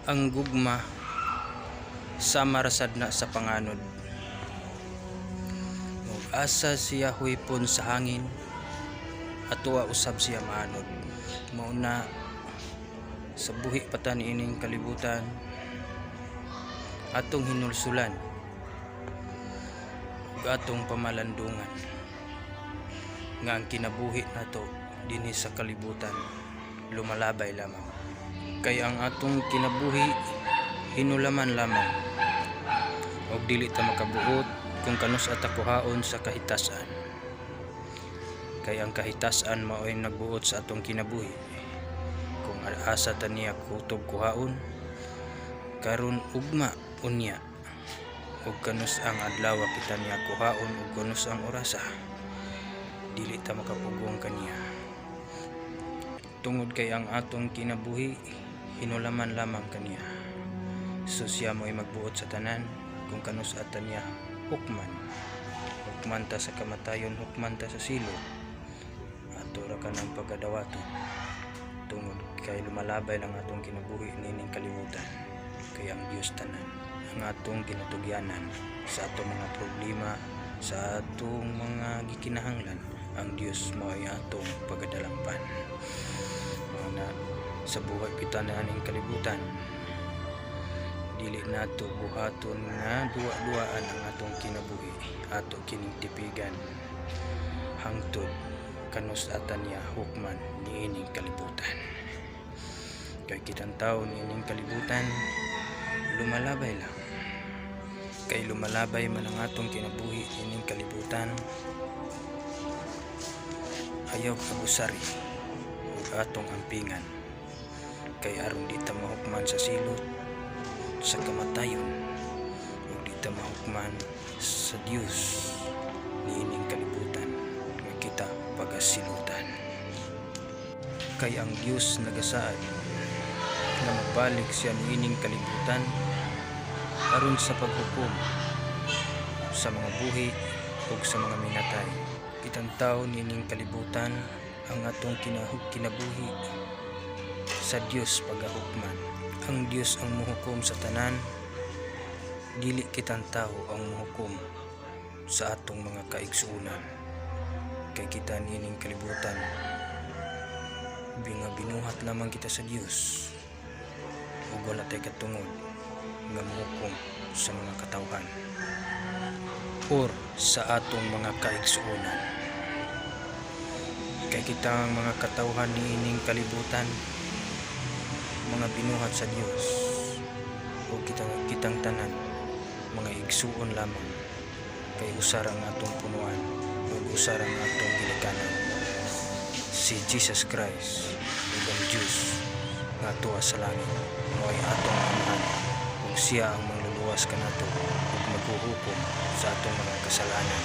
Ang gugma sama ra sad na sa panganod. Ug asa siya huipon sa hangin, atoa usab siya maanod. Mao na sa buhi pa ta niining kalibutan, atong hinulsulan ug atong pamalandungan nga ang kinabuhi nato dinhi sa kalibutan lumalabay lamang, kay ang atong kinabuhi hinulaman lamang ug dili ta makabuot kung kanus-a ta kuhaon sa kahitas-an, kay ang kahitas-an mao'y nagbuot sa atong kinabuhi kung asa ta niya kutob kuhaon karon, ugma, unya, ug kanus-ang adlaw kita niya kuhaon ug kanus-ang orasa, dili ta makapugong kaniya, tungod kay ang atong kinabuhi hinulaman lamang kaniya. So siya mo'y magbuot sa tanan kung kanus-a ta niya hukman. Hukman ta sa kamatayon, hukman ta sa silot, ato ra kanang pagadawaton, tungod kay lumalabay lang atong kinabuhi niining kalibutan, kay ang Dios tanan ang atong ginatugyanan sa atong mga problema, sa atong mga gikinahanglan. Ang Dios mao ay atong pagadalampan. Mao na sa buhay kita na aning kalibutan, dili nato buhaton nga duwa-duwaan ang atong kinabuhi. Ato kining tipigan hangtod kanus-a ta niya hukman niining kalibutan, kay kitang tao niining kalibutan lumalabay lang. Kay lumalabay man ang atong kinabuhi niining kalibutan, ayaw abusari ug atong ampingan, kay aron di ta mahukman sa silot sa kamatayon ug di ta mahukman sa Dios niining kalibutan nga kita pagasilutan. Kay ang Dios nagasaad nga mobalik siya niining kalibutan aron sa paghukom sa mga buhi ug sa mga minatay. Kitang tao niining kalibutan, ang atong kinabuhi sa Dios pagahukman. Ang Dios ang muhukom sa tanan, dili kitang tao ang muhukom sa atong mga kaigsuonan, kay kita niining kalibutan nga binuhat lamang kita sa Dios ug wala tay katungod nga muhukom sa mga katawhan or sa atong mga kaigsuonan, kay kita ang mga katawhan niining kalibutan mga binuhat sa Dios ug kitang tanan mga igsuon lamang, kay usa ra ang atong punuan ug usa ra ang atong ginikanan, si Jesus Christ, ug ang Dios nga atoa sa langit mao ay atong Amahan, ug siya ang mangluluwas kanato ug maghuhukom sa atong mga kasalanan.